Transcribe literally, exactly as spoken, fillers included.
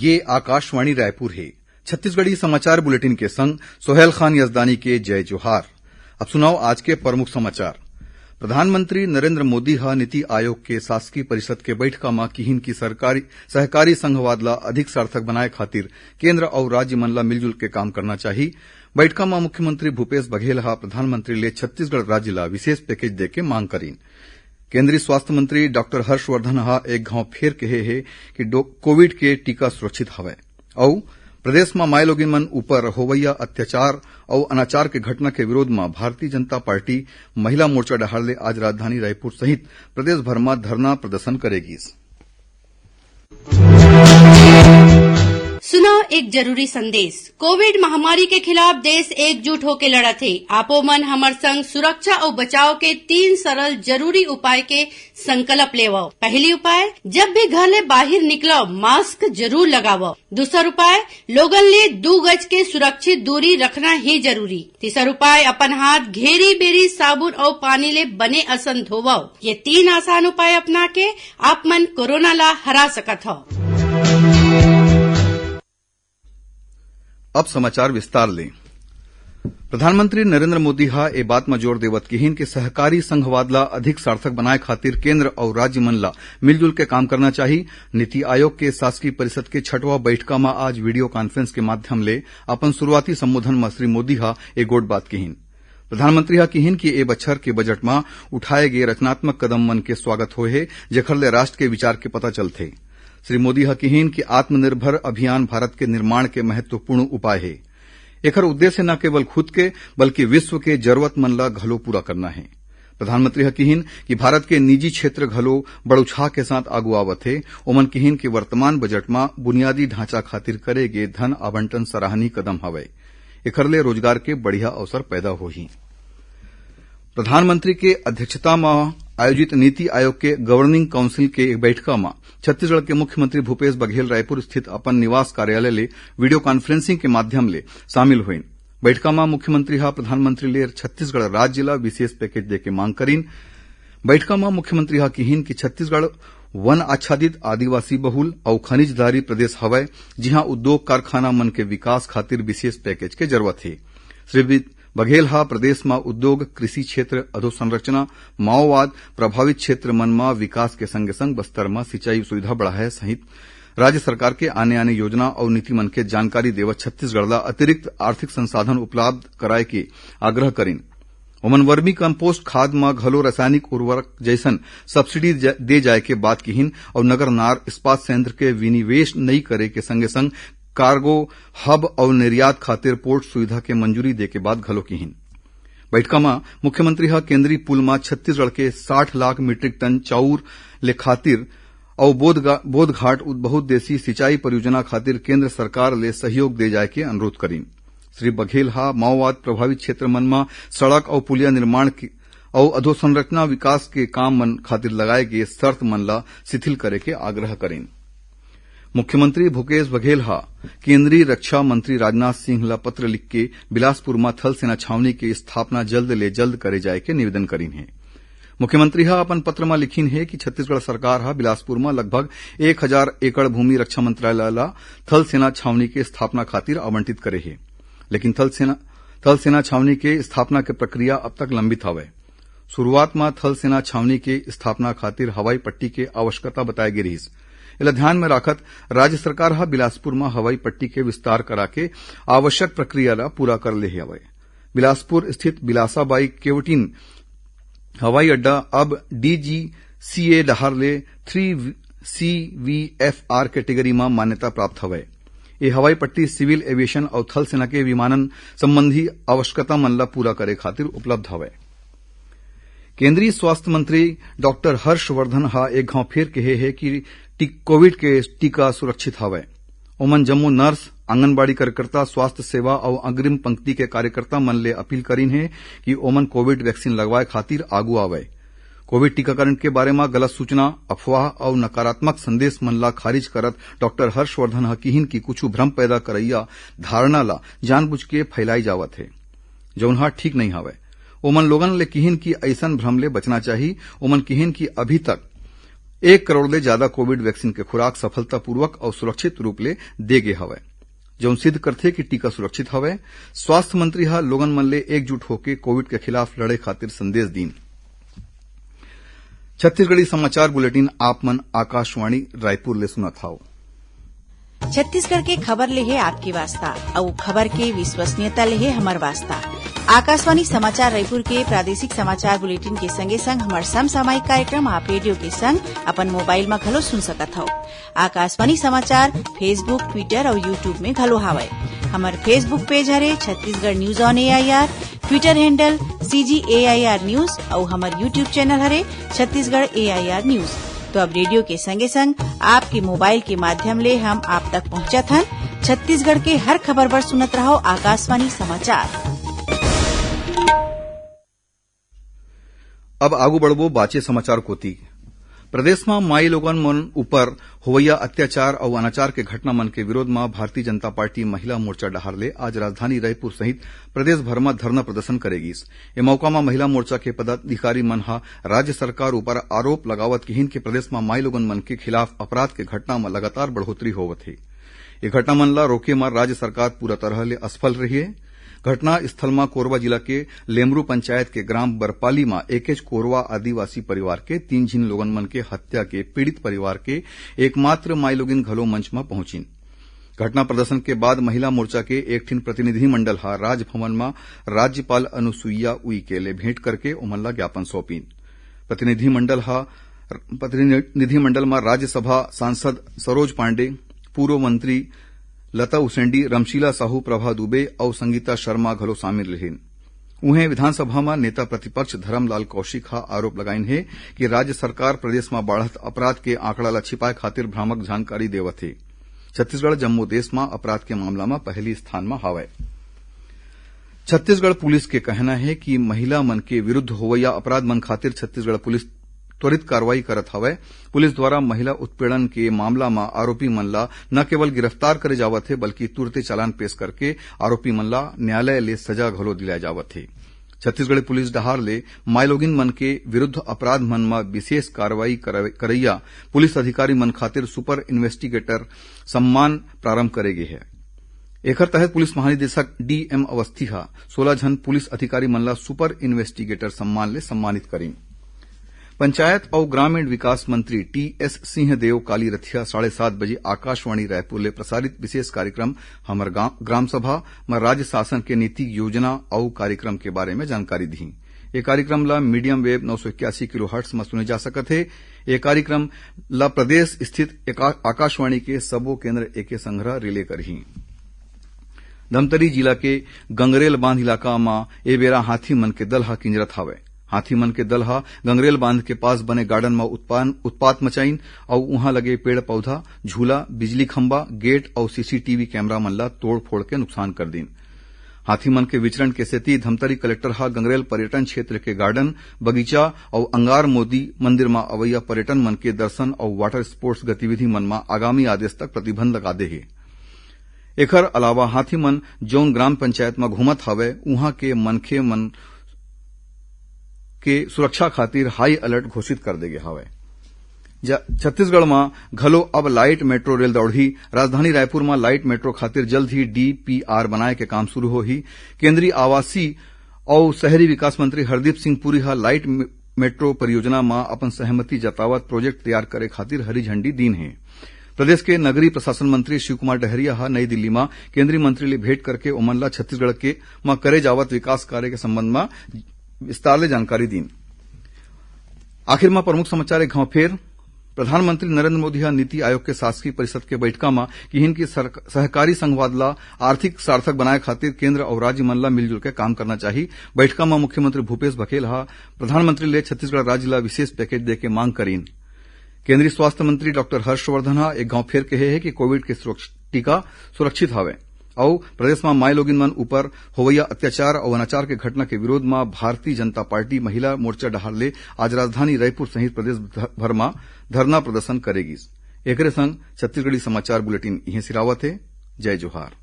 ये आकाशवाणी रायपुर हे। छत्तीसगढ़ी समाचार बुलेटिन के संग सोहेल खान यजदानी के जय जोहार। अब सुनव आज के प्रमुख समाचार। प्रधानमंत्री नरेंद्र मोदी ह नीति आयोग के शासकीय परिषद के बैठका म किहिन कि सरकारी, सहकारी संघवाद ला अधिक सार्थक बनाए खातिर केंद्र अउ राज्य मन ला मिलजुल के काम करना चाही। बैठका म मुख्यमंत्री भूपेश बघेल ह प्रधानमंत्री ले छत्तीसगढ़ राज्य ला विशेष पैकेज दे के मांग करिन। केंद्रीय स्वास्थ्य मंत्री डॉक्टर हर्षवर्धन ह एक घांव फेर कहे हे कि डो-, कोविड के टीका सुरक्षित हवय। अउ प्रदेश म माईलोगिन मन ऊपर होवइया अत्याचार अउ अनाचार के घटना के विरोध म भारतीय जनता पार्टी महिला मोर्चा डहार ले आज राजधानी रायपुर सहित प्रदेश भर म धरना प्रदर्शन करे गिस। सुनव एक जरूरी संदेश। कोविड महामारी के खिलाफ देश एकजुट होके लड़त हे। आपो मन हमर संग सुरक्षा अउ बचाव के तीन सरल जरूरी उपाय के संकल्प लेवव। पहली उपाय, जब भी घर ले बाहिर निकलव, मास्क जरूर लगावव। दूसर उपाय, लोगन ले दू गज के सुरक्षित दूरी रखना ही जरूरी। तीसर उपाय, अपन हाथ घेरी बेरी साबुन अउ पानी ले बने असन धोवव। ये तीन आसान उपाय अपना के आप मन कोरोना ला हरा सकत हव। अब समाचार विस्तार ले। प्रधानमंत्री नरेंद्र मोदी ह ए बात म जोर देवत किहिन कि सहकारी संघवाद ला अधिक सार्थक बनाए खातिर केंद्र अउ राज्य मन ला मिलजुल के काम करना चाही। नीति आयोग के शासकीय परिषद के छठवां बैठका म आज वीडियो कॉन्फ्रेंस के माध्यम ले अपन शुरुआती संबोधन म श्री मोदी ह ए गोठ बात किहिन। प्रधानमंत्री ह किहिन कि ए बछर के बजट म उठाए गे रचनात्मक कदम मन के स्वागत होए हे, जेखर ले राष्ट्र के विचार के पता चलथे। श्री मोदी ह किहिन कि आत्मनिर्भर अभियान भारत के निर्माण के महत्वपूर्ण उपाय हे। एखर उद्देश्य न केवल खुद के, बल्कि विश्व के जरूरत मन ल घलो पूरा करना हे। प्रधानमंत्री ह किहिन कि भारत के निजी क्षेत्र घलो बड़ उछाह के साथ आगू आवत हे। ओमन किहिन कि वर्तमान बजट म बुनियादी ढांचा खातिर करे गे धन आवंटन सराहनीय कदम हवय। एखर ले रोजगार के बढ़िया अवसर पैदा होही। प्रधानमंत्री के अध्यक्षता म आयोजित नीति आयोग के गवर्निंग काउंसिल के एक बैठका म छत्तीसगढ़ के मुख्यमंत्री भूपेश बघेल रायपुर स्थित अपन निवास कार्यालय ले वीडियो कॉन्फ्रेंसिंग के माध्यम ले शामिल होइन। बैठका म मुख्यमंत्री ह प्रधानमंत्री ले छत्तीसगढ़ राज्य ल विशेष पैकेज दे के मांग करिन। बैठका म मुख्यमंत्री ह किहिन कि छत्तीसगढ़ वन आच्छादित, आदिवासी बहुल अउ खनिजधारी प्रदेश हवय, जिहां उद्योग कारखाना मन के विकास खातिर विशेष पैकेज के जरूरत हे। श्री बि-, बघेल ह प्रदेश म उद्योग, कृषि क्षेत्र, अधोसंरचना, माओवाद प्रभावित क्षेत्र मन म विकास के संगे-संग बस्तर म सिंचाई सुविधा बढ़ाए सहित राज्य सरकार के आने-आने योजना अउ नीति मन के जानकारी देवत छत्तीसगढ़ ल अतिरिक्त आर्थिक संसाधन उपलब्ध कराए के आग्रह करिन। ओमन वर्मी कंपोस्ट खाद म घलो रासायनिक उर्वरक जैसन सब्सिडी ज-, दे जाए के बात किहिन अउ नगर नार इस्पात संयंत्र के विनिवेश नई करे के संगे-संग कार्गो हब अउ निर्यात खातिर पोर्ट सुविधा के मंजूरी दे के बात घलो किहिन। बैठका म मुख्यमंत्री ह केंद्रीय पुल म छत्तीसगढ़ के साठ लाख मीट्रिक टन चाउर ले खातिर अउ बोधगा-, बोधघाट उद-, बहुउद्देशीय सिंचाई परियोजना खातिर केंद्र सरकार ले सहयोग दे जाए के अनुरोध करिन। श्री बघेल ह माओवाद प्रभावित क्षेत्र मन म सड़क अउ पुलिया निर्माण के, अउ अधोसंरचना विकास के काम मन खातिर लगाए गे शर्त मन ल शिथिल करे के आग्रह करिन। मुख्यमंत्री भूपेश बघेल ह केंद्रीय रक्षा मंत्री राजनाथ सिंह ल पत्र लिख के बिलासपुर म थल सेना छावनी के स्थापना जल्द ले जल्द करे जाए के निवेदन करिन हे। मुख्यमंत्री ह अपन पत्र म लिखिन हे कि छत्तीसगढ़ सरकार ह बिलासपुर म लगभग एक हजार एकड़ भूमि रक्षा मंत्रालय ल थल सेना छावनी के स्थापना खातिर आवंटित करे हे, लेकिन थल सेना, थल सेना छावनी के स्थापना के प्रक्रिया अब तक लंबित हवय। शुरुआत म थल सेना छावनी के स्थापना खातिर हवाई पट्टी के आवश्यकता बताए गे रिहिस। एला ध्यान में राखत राज्य सरकार ह बिलासपुर म हवाई पट्टी के विस्तार करा के आवश्यक प्रक्रिया ल पूरा कर ले हवय। बिलासपुर स्थित बिलासाबाई केवटिन हवाई अड्डा अब डीजीसीए डहार ले थ्री सीवीएफआर कैटेगरी म मान्यता प्राप्त हवय। ए हवाई पट्टी सिविल एविएशन अउ थल सेना के विमानन संबंधी आवश्यकता मन ल पूरा करे खातिर उपलब्ध हवय। केंद्रीय स्वास्थ्य मंत्री डॉक्टर हर्षवर्धन ह एक घांव फेर कहे हे कि टी-, कोविड के टीका सुरक्षित हवय। ओमन जम्मो नर्स, आंगनबाड़ी कार्यकर्ता, स्वास्थ्य सेवा अउ अग्रिम पंक्ति के कार्यकर्ता मन ले अपील करिन हे कि ओमन कोविड वैक्सीन लगवाए खातिर आगू आवय। कोविड टीकाकरण के बारे म गलत सूचना, अफवाह अउ नकारात्मक संदेश मन ला खारिज करत डॉक्टर हर्षवर्धन ह किहिन कि कुछु भ्रम पैदा करइया धारणा ला जानबूझ के फैलाई जावत हे, जउन ह ठीक नइ हवय। ओमन लोगन ले किहिन कि अइसन भ्रम ले बचना चाही। ओमन किहिन कि अभी तक एक करोड़ ले जादा कोविड वैक्सीन के खुराक सफलतापूर्वक अउ सुरक्षित रूप ले दे गे हवय, जउन सिद्ध करथे कि टीका सुरक्षित हवय। स्वास्थ्य मंत्री ह लोगन मन ले एकजुट होके कोविड के खिलाफ लड़े खातिर संदेश दीन। छत्तीसगढ़ी समाचार बुलेटिन आप मन आकाशवाणी रायपुर ले सुनत हव। छत्तीसगढ़ के खबर ले हे आपके वास्ता, अउ खबर के विश्वसनीयता ले हे हमर वास्ता। आकाशवाणी समाचार रायपुर के प्रादेशिक समाचार बुलेटिन के संगे संग हमर समसामयिक कार्यक्रम आप रेडियो के संग अपन मोबाइल म घलो सुन सकत हव। आकाशवाणी समाचार Facebook, Twitter अउ YouTube में घलो हावय। हमर Facebook पेज हरे Chhattisgarh news on AIR, Twitter handle CG AIR news अउ हमर YouTube चैनल हरे छत्तीसगढ़ एआईआर न्यूज। तो अब रेडियो के संगे संग आपके मोबाइल के माध्यम ले हम आप तक पहुंचत हन छत्तीसगढ़ के हर खबर बर। सुनत रहो आकाशवाणी समाचार। अब आगू बढ़बो बाचे समाचार कोति। प्रदेश म माई लोगन मन ऊपर होवइया अत्याचार अउ अनाचार के घटना मन के विरोध म भारतीय जनता पार्टी महिला मोर्चा डहार ले आज राजधानी रायपुर सहित प्रदेश भर म धरना प्रदर्शन करे गिस। ए मौका म महिला मोर्चा के पदाधिकारी मन ह राज्य सरकार ऊपर आरोप लगावत किहिन कि प्रदेश म माई लोगन मन के खिलाफ अपराध के घटना म लगातार बढ़ोतरी होवत हे। ये घटना मन ला रोके म राज्य सरकार पूरा तरह ले असफल रही हे। घटना स्थल म कोरबा जिला के लेमरू पंचायत के ग्राम बरपाली म एकेच कोरवा आदिवासी परिवार के तीन झिन लोगन मन के हत्या के पीड़ित परिवार के एकमात्र माईलोगिन घलो मंच म पहुंचिन। घटना प्रदर्शन के बाद महिला मोर्चा के एक ठिन प्रतिनिधि मंडल ह राजभवन म राज्यपाल अनुसुईया उइके ले भेंट करके ओमन ला ज्ञापन सौंपिन। प्रतिनिधि मंडल ह, प्रतिनिधि मंडल म राज्यसभा सांसद सरोज पांडे, पूर्व मंत्री लता उसेंडी, रमशीला साहू, प्रभा दुबे अउ संगीता शर्मा घलो शामिल रहिन। उहें, विधानसभा म नेता प्रतिपक्ष धरमलाल कौशिक ह आरोप लगाइन हे कि राज्य सरकार प्रदेश म बाढ़त अपराध के आंकड़ा ल छिपाए खातिर भ्रामक जानकारी देवत हे। छत्तीसगढ़ जम्मो देश म अपराध के मामला म पहली स्थान म हावय। छत्तीसगढ़ पुलिस के कहना हे कि महिला मन के विरुद्ध होवइया अपराध मन खातिर छत्तीसगढ़ पुलिस त्वरित कार्रवाई करत हवय। पुलिस द्वारा महिला उत्पीड़न के मामला म आरोपी मन ला न केवल गिरफ्तार करे जावत हे, बल्कि तुरते चालान पेश करके आरोपी मन ला न्यायालय ले सजा घलो दिलाए जावत हे। छत्तीसगढ़ पुलिस डहार ले माईलोगिन मन के विरुद्ध अपराध मन म विशेष कार्रवाई करवे-, करइया पुलिस अधिकारी मन खातिर सुपर इन्वेस्टिगेटर सम्मान प्रारंभ करे गे हे। एखर तहत पुलिस महानिदेशक डीएम अवस्थी ह सोलह झन पुलिस अधिकारी मन ला सुपर इन्वेस्टिगेटर सम्मान ले सम्मानित करिन। पंचायत अउ ग्रामीण विकास मंत्री टीएस सिंहदेव काली रथिया साढ़े सात बजे आकाशवाणी रायपुर ले प्रसारित विशेष कार्यक्रम हमर गांव, ग्राम सभा म राज्य शासन के नीति, योजना अउ कार्यक्रम के बारे म जानकारी दिही। ये कार्यक्रम ला मीडियम वेव नौ सौ इक्यासी किलोहर्ट्ज म सुने जा सकत हे। ये कार्यक्रम ला प्रदेश स्थित एका-, आकाशवाणी के सबो केंद्र एके संघरा रिले करही। धमतरी जिला के गंगरेल बांध इलाका म ए बेरा हाथी मन के दल ह किंजरत हावय। हाथी मन के दल ह गंगरेल बांध के पास बने गार्डन म उत्पान-, उत्पात मचाइन अउ उहां लगे पेड़ पौधा, झूला, बिजली खंभा, गेट अउ सीसीटीवी कैमरा मन ला तोड़ फोड़ के नुकसान कर दीन। हाथी मन के विचरण के सेती धमतरी कलेक्टर ह गंगरेल पर्यटन क्षेत्र के गार्डन, बगीचा अउ अंगार मोदी मंदिर म अवइया पर्यटन मन के दर्शन अउ वाटर स्पोर्ट्स गतिविधि मन म आगामी आदेश तक प्रतिबंध लगा दे हे। एखर अलावा हाथी मन जउन ग्राम पंचायत म घूमत हवय, उहां के मनखे मन के सुरक्षा खातिर हाई अलर्ट घोषित कर दे गे हवय। ज-, छत्तीसगढ़ म घलो अब लाइट मेट्रो रेल दौड़ही। राजधानी रायपुर म लाइट मेट्रो खातिर जल्द ही डीपीआर बनाए के काम शुरू होही। केंद्रीय आवासीय अउ शहरी विकास मंत्री हरदीप सिंह पुरी ह लाइट मे-, मेट्रो परियोजना म अपन सहमति जतावत प्रोजेक्ट तैयार करे खातिर हरी झंडी दीन हे। प्रदेश के नगरीय प्रशासन मंत्री शिव कुमार डहरिया ह नई दिल्ली म केंद्रीय मंत्री ले भेंट करके ओमन ल छत्तीसगढ़ के म करे जावत विकास कार्य के संबंध म विस्तार ले जानकारी दीन। आखिर म प्रमुख समाचार एक घांव फेर। प्रधानमंत्री नरेंद्र मोदी ह नीति आयोग के शासकीय परिषद के बैठका म किहिन कि सरक-, सहकारी संघवाद ला आर्थिक सार्थक बनाए खातिर केंद्र अउ राज्य मन ला मिलजुल के काम करना चाही। बैठका म मुख्यमंत्री भूपेश बघेल ह प्रधानमंत्री ले छत्तीसगढ़ राज्य ला विशेष पैकेज दे के मांग करीन। केंद्रीय स्वास्थ्य मंत्री डॉक्टर हर्षवर्धन ह एक घांव फेर कहे हे कि कोविड के सुरक्ष-, टीका सुरक्षित हवय अउ प्रदेश म माईलोगिन मन ऊपर होवइया अत्याचार अउ अनाचार के घटना के विरोध म भारतीय जनता पार्टी महिला मोर्चा डहार ले आज राजधानी रायपुर सहित प्रदेश ध-, भर म धरना प्रदर्शन करे गिस। एकरे संग छत्तीसगढ़ी समाचार बुलेटिन इहें सिरावत हे। जय जोहार।